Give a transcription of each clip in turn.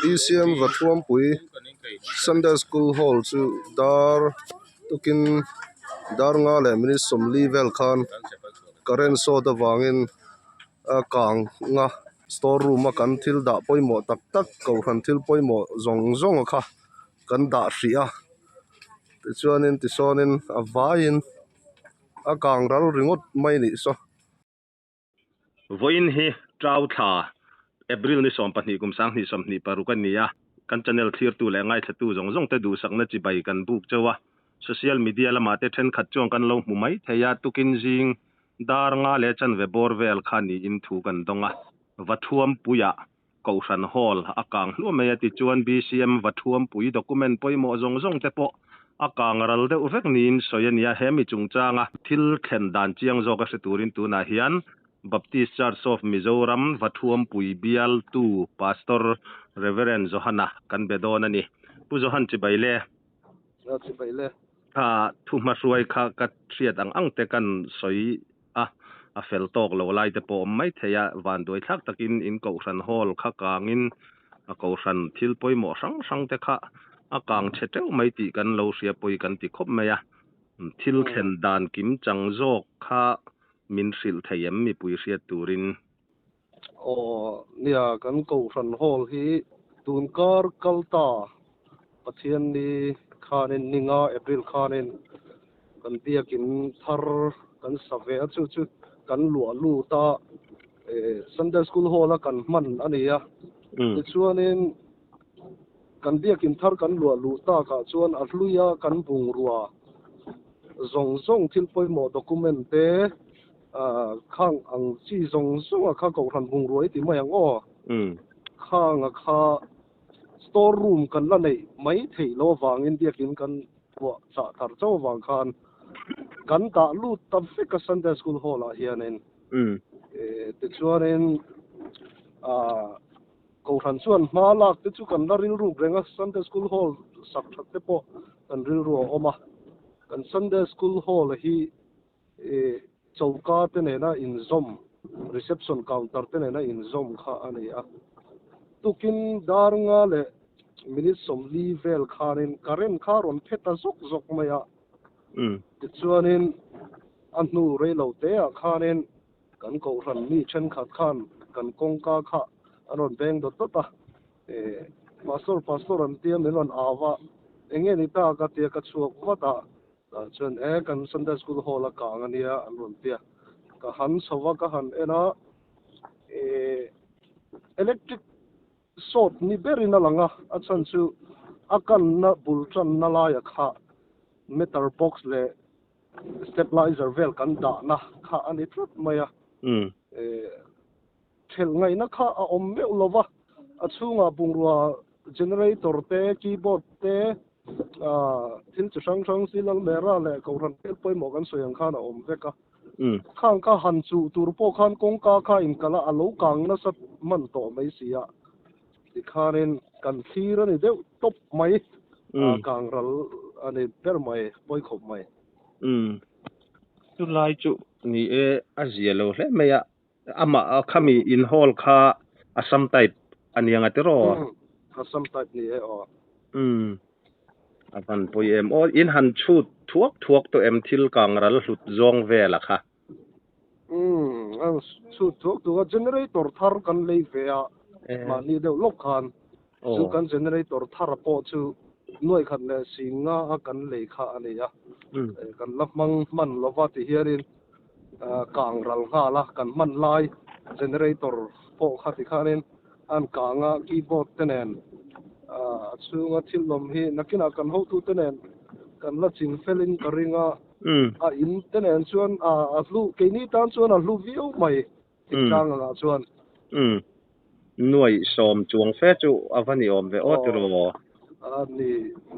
BCM Vathuampui Sunday School Hall chu dar tukin dar nga leh minute sawmli vel khan current short avangin a kang a store room a kan thil dah pawimawh tak tak kohhran thil pawimawh zawng zawng kha kan dah hrih a tichuanin tisawnin a vaiin a kang ral ringawt mai a nih saw. Vawiin hi Trau thla April ni 12 kum 2026 a ni a, kan channel thlirtu leh ngaithlatu zawng zawng te duhsakna chibai kan buk chauh a, social media lamah te thenkhat chuan kan lo hmu mai thei a, tukin zing dar nga leh chanve bawr vel kha niin thu kan dawng a, Vathuampuiah Kohhran Hall a kang hluah mai a tichuan BCM Vathuampui document pawimawh zawng zawng te pawh a kang ral deuh vek niin sawi a ni a, he mi chungchanga thil thlen dan chiang zawk a hre turin tunah hian Baptist Church of Mizoram Vathuampui bialtu Pastor Rev. Johana kan be dawn a ni. Pu Johan chibai le. Chibai le. Kha thuhmahruai kha ka hriat ang ang te kan sawi a, a fel tawk lo lai te pawh awm mai thei a, vanduai thlak takin in kohhran hall kha kangin a kohhran thil pawimawh hrang hrang te kha a kang chhe teuh mai tih kan lo hria pawi kan ti khawp mai a, thil thlen dan kim chang zawk kha min hrilh thei em mipui hriat turin. Aw nia kan kohhran hall hi tunkar kal ta Pathianni khanin ninga April khanin kan biakin thar kan sa ve a chu chu kan luah lut a Sunday School Hall a kan hman a ni a tichuanin kan biakin thar kan luah luh takah chuan a hluia kan bungrua zawng zawng thil pawimawh document te Khang ang chi zawng zawng a kha kohhran bungrua i ti mai ang aw. Khang a kha store room kan la neih mai theih lo avangin biakin kan phuah chah thar chauh avang khan kan dah lut ta vek a Sunday School Hall ah hianin. Tichuanin kohhran chuan hma lak te chu kan la rilruk reng a, Sunday School Hall sak that te pawh kan rilru a awm a. Kan Sunday School Hall hi I choka te nena inzawm, reception counter te nena inzawm kha a ni a. Tukin dar nga leh minute 40 vel khanin current kha rawn phe ta zawk zawk mai a. Tichuanin a hnu rei lo teah khanin kan kohhran mi thenkhat khan kan kawngka kha an rawn beng dawt dawt a. Pastor, pastor an tia min rawn au a, enge ni ta ka tia ka chhuak vat a. Tah chuan e kan Sunday School Hall a kang a nia an rawn ti a, ka han chho a ka han en a, eh electric short ni berin a lang a, a chhan chu a kanna bul tanna laia kha meter box leh stabilizer vel kan dahna kha a ni tlat mai a, eh thelh ngaihna kha a awm meuh lo va, a chhungah bungrua Generator te, keyboard te, thil chi hrang hrang Silal Mera leh Kohhran thil pawimawh kan sawi ang khan a awm vek a. Khang kha han chuh tur pawh khan kawngka kha inkalh a, a lo kang nasa hman tawh mai si a. Tikhanin kan thlir a ni deuh tawp mai, kang ral a ni ber mai, pawi khawp mai. Chulai chu ni e, a zia lo hle mai a. Amah khami in hall kha Assam type a ni ang a tiraw? Umm Assam type ni e aw. Umm a van pawi em aw in han chhut thuak thuak tawh em thil kang ral hlut zawng vel a kha? Umm a chhut thuak thuak a generator thar kan lei ve a mahni deuh lawk khan chu kan generator thar pawh chu nuaih khat leh singa a kan lei kha a ni a kan la hmang hman lova ti hianin kang ral nghal a, kan hman lai generator pawh kha ti khanin an kang a, keyboard te nen a chhunga thil lawm hi nakinah kan hotu te nen kan la ching felin ka ring a, a in te nen chuan a hlu keini tan chuan a hlu viau mai thingtlang angah chuan. Nuaih sawm chuang fe chu a va ni awm ve aw tiraw? A ni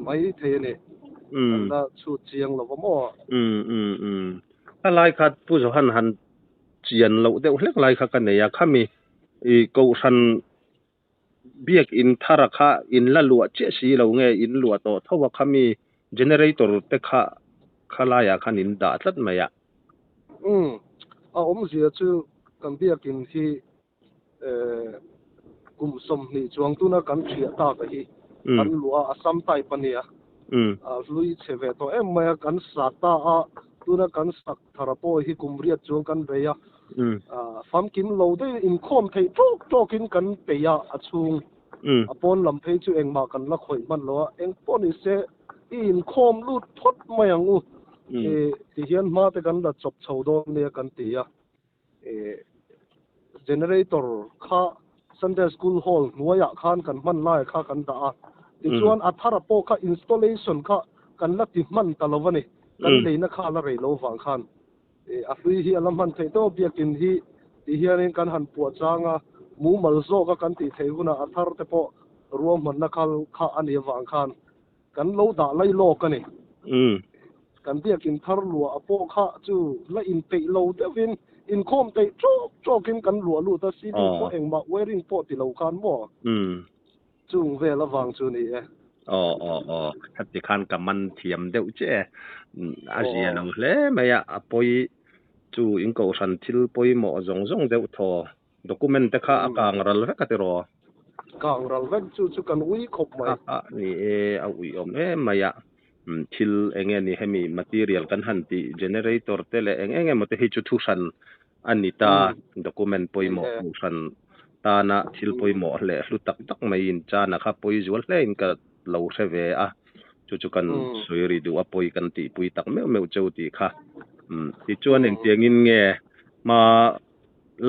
mai thei a ni. Kan la chhut chiang lo va maw? A lai kha Pu Johan han chian loh deuh hlek lai kha ka nei a, khami i Kohhran biakin thara kha in la luah chiah si lo nge in luah tawh tho a, khami generator te kha khalaiah khan in dah tlat mai a. A awmzia chu kan biakin hi. Kum 20 chuang tuna kan thiah ta ka hi kan lua Assam type ania a hlui chhe ve tawh em mai a kan sa ta a tuna kan sak thara pawh hi kum riat chuang kan bei a famkim lo deuh inkhawm theih tawk tawkin kan peih a a chhung a pawn lam phei chu engmah kan la khawih hman lo a eng pawh ni se i inkhawm lut phawt mai ang u tihian hma te kan la chawp chho dawn nia kan ti a generator kha Sunday School Hall hnuaiah khan kan hman lai kha kan dah a tichuan a thara pawh kha installation kha kan la ti hman ta lo ani kan leina kha la rei lo wang khan a hlui hi a la hman theih tawh biakin hi ti hianin kan han puah changa mumal zawka kan tih theih huna a thar te pawh ruahmanna khal kha ani awang khan kan lo dah lai lawk ani kan biakin thar lua a pawh kha chu la in peih lo deuhin inkhawm theih tawk tawkin kan lua lut a ceiling pawh engmah wiring pawh ti lo khan maw chung vel awang chu ni e Hati khan ka man thiam deuh che a zia lo hle mai a a pawi chu in kohhran thil pawimawh zawng zawng deuh thaw document te kha a kang ral vek a ti raw kang ral vek chu chu kan ui khawp mai a ni e a ui awm em mai a thil enge ni hemi material kan han ti generator te leh eng eng emaw te hi chu thu hran ani ta document pawimawh kohhran tana thil pawimawh leh hlu tak tak mai in chana kha pawi zual hle in ka lo hre ve a chu chu kan sawi ri duh a pawi kan tih pui tak meuh meuh cheu tih kha tichuan engtiangin nge ma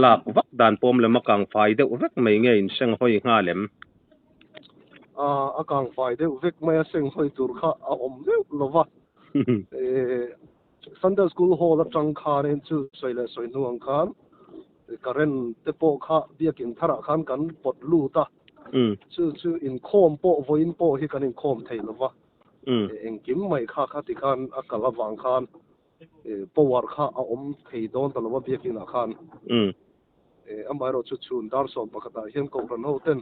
lak vak dan pawm lem a kang fai deuh vek mai nge in seng hawi nghal em a kang fai deuh vek mai a seng hawi tur kha a awm deuh lova Sunday School Hall atang khanin chu sawi leh sawi hnuang khan current te pawh kha biakin tharah khan kan pawt lut a chu chu inkhawm pawh vawiin pawh hi kan inkhawm thei lova engkim mai kha kha ti khan a kal awang khan power kha a awm thei dawn ta lova biakin ah khan amaherawh chu chhun dar sawm pakhatah hian kohhran ho ten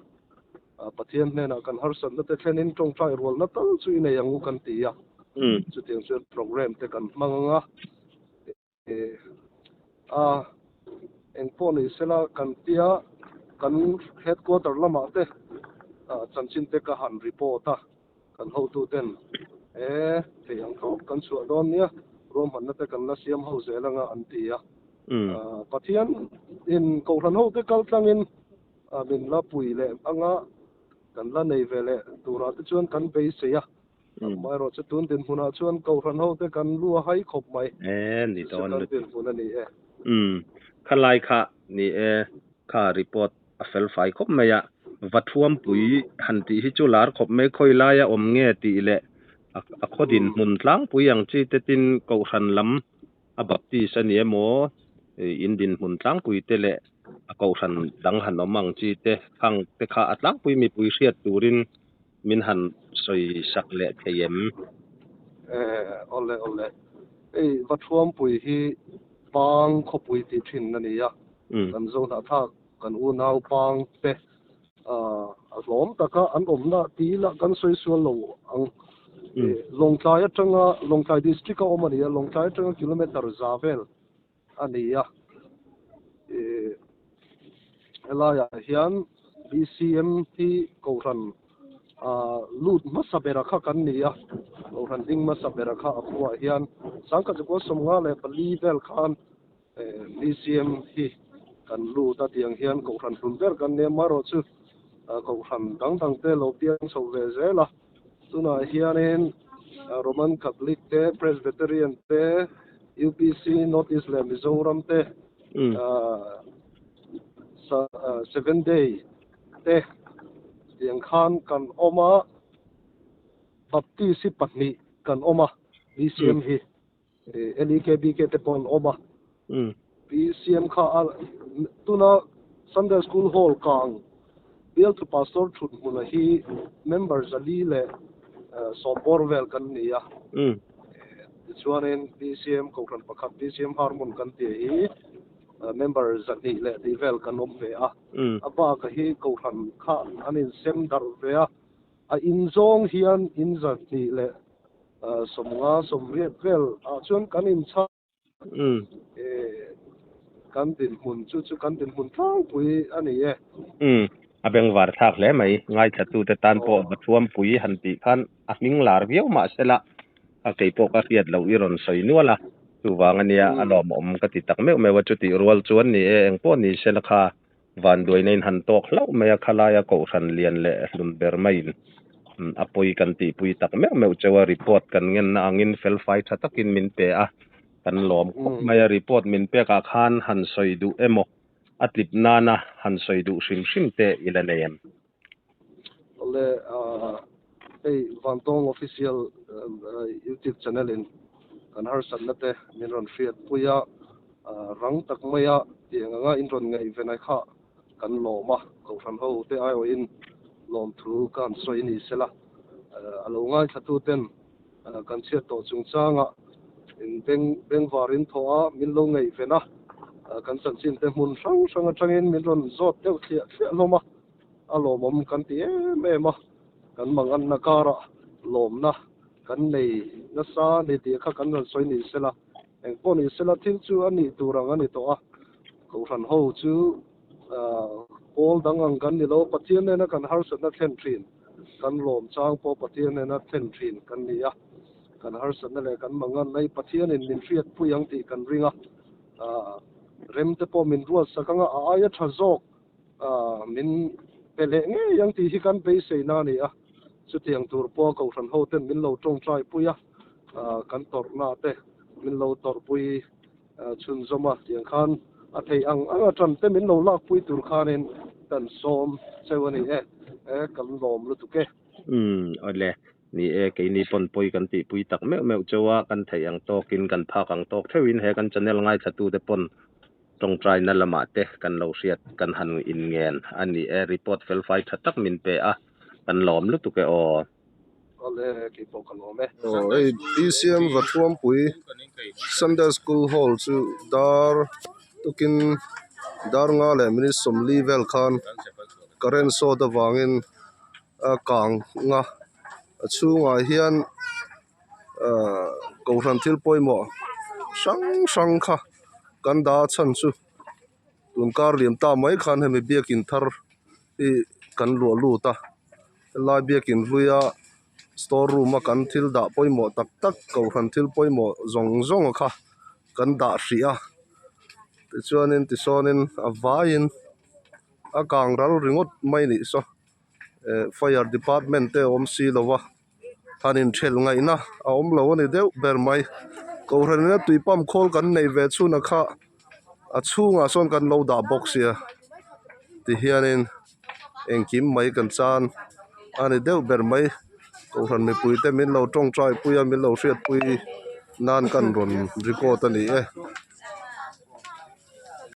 Pathian hnenah kan harsatna te thlenin tawngtai rualna tal chu i nei ang u kan ti a chutiang chuan program te kan hmang anga a engpawh ni sela kan tia kan headquarter lamah te chanchin te ka han report a kan hotu ten thei ang tawp kan chhuah dawn nia ruahmanna te kan la siam ho zel anga an ti a Pathian in kohhran ho te kal tlangin min la pui leh anga kan la nei ve leh turah te chuan kan beisei a amaherawh chu tun dinhmunah chuan kohhran ho te kan lu a hai khawp mai ni dawn kan dinhmun ani e khalai kha ni e kha report a fel fai khawp mai a vathuam pui han tih hi chu lar khawp mai khawi laia awm nge tih leh a khawdin hmun tlangpui ang chi te tin kohhran lam a baptist ani emaw in din hmun tlangpui te leh a kohhran dang han awm ang chi te khang te kha a tlangpui mipui hriat turin min han sawi sak leh thei em ole ole ei vathuam pui hi pang khawpui ti thin ani a kan zo na thak kan u nau pang te a hlawm taka an awmna ti la kan sawi sual lo ang Lawngtlai atanga Lawngtlai district a awm ani a Lawngtlai atanga kilometer za vel ani a helaiah hian BCM hi kohhran lut hmasa bera kha kan ni a kohhran ding hmasa bera kha a khuah hian 1954 vel khan BCM hi kan lut a tiang hian kohhran hlun ber kan nia marawh chu kohhran dang dang te lo piang chho ve zel a tunah hianin Roman Catholic te Presbyterian te UPC North East leh Mizoram te Seven Day te tiang khan kan awm a Baptist hi pahnih kan awm a BCM hi LEKBK te pawh an awm a BCM kha tuna Sunday School Hall kang bial tu pastor thut hmuna hi member zali leh sawmbawr vel kan ni a tichuanin BCM kohhran pakhat BCM Harmon kan ti hi member zahnih leh tih vel kan awm ve a a baka hi kohhran kha an in sem darh ve a a in zawng hian in zahnih leh sawmnga sawmriat vel ah chuan kan in chha kan dinhmun chu chu kan dinhmun tlangpui ani e. A bengvar thlak hle mai. Ngaithlatute tan pawh Vathuampui han tih khan a hming lar viau mahsela a kei pawh ka hriat loh i rawn sawi nual a, chuvang ania a lawmawm ka ti tak meuh meuh a, chutih rual chuan ni e engpawh ni sela kha vanduaina in han tawk hlauh mai a, khalaia kohhran lian leh hlun ber maiin a pawi kan tihpui tak meuh meuh cheu a, report kan ngenna angin felfai tha takin min pe a, kan lawm khawp mai a, report min pekah khan han sawi duh emaw a tlip nana han sawi duh hrim hrim te i la nei em? Awle, hei Vantawng Official YouTube channel in kan harsatna te min rawn hriat pui a, rang tak maia tiang anga in rawn ngaihven kha kan lawm a, Kohhran ho te aiawhin lawmthu ka han sawi ni sela, a lo ngaithlatu ten kan chhiat tawh chungchanga in beng bengvarin thawh a, min lo ngaihven a, kan chanchin te hmun hrang hrang atangin min rawn zawt deuh thliah thliah hlawm a. A lawmawm kan ti em em a, kan manganna karah lawmna kan nei nasa ni tih kha kan rawn sawi ni sela, engpawh ni sela thil chu a nih tur ang a ni tawh a, Kohhran ho chu pawl dang ang kan ni lo, Pathian nena kan harsatna thlen thin, kan lawm chang pawh Pathian nena thlen thin kan ni a, kan harsatna leh kan manganna hi Pathianin min hriatpui ang tih kan ring a, rem te pawh min ruatsak anga a aia tha zawk Min pe leh ngei ang tih hi kan beiseina a ni a, chutiang tur pawh Kohhran hoten min lo tawngtai pui a, kan tawrhna te min lo tawrhpui chhunzawm a, tiang khan a theih ang ang a tan te min lo lakpui tur khanin kan sawm cheu a ni e, kan lawm lutuk e. Umm awle, ni e, keini pawn pawi kan tihpui tak meuh meuh cheu a, kan theih ang tawkin kan phak ang tawk theuhin he kan channel ngaithlatute pawn Tawngtaina lamah te kan lo hriat kan han inngen a ni e, report felfai tha tak min pe a, kan lawm lutuk e aw. Awle, kei pawh ka lawm e. Aw hei BCM Vathuampui Sunday School Hall chu dar tukin dar nga leh minute sawmli vel khan current short avangin a kang a, a chhungah hian ahh kohhran thil pawimawh hrang hrang kha kan dah a chhan chu tun kar liam ta mai khan hemi biakin thar hi kan luah lut a helai biakin hluia store room a kan thil dah pawimawh tak tak kohhran thil pawimawh zawng zawng kha kan dah hrih a tichuanin tisawnin a vaiin a kang ral ringawt mai a nih saw eh fire department te a awm si lo a. Han inthelh ngaihna a awm lo a ni deuh ber mai. Kohhran ina tui pump khawl kan neih ve chhunah kha a chhungah sawn kan lo dah bawk sia tihianin engkim mai kan chan a ni deuh ber mai. Kohhran mipui te min lo tawngtai pui a min lo hriatpui nan kan rawn record a ni e.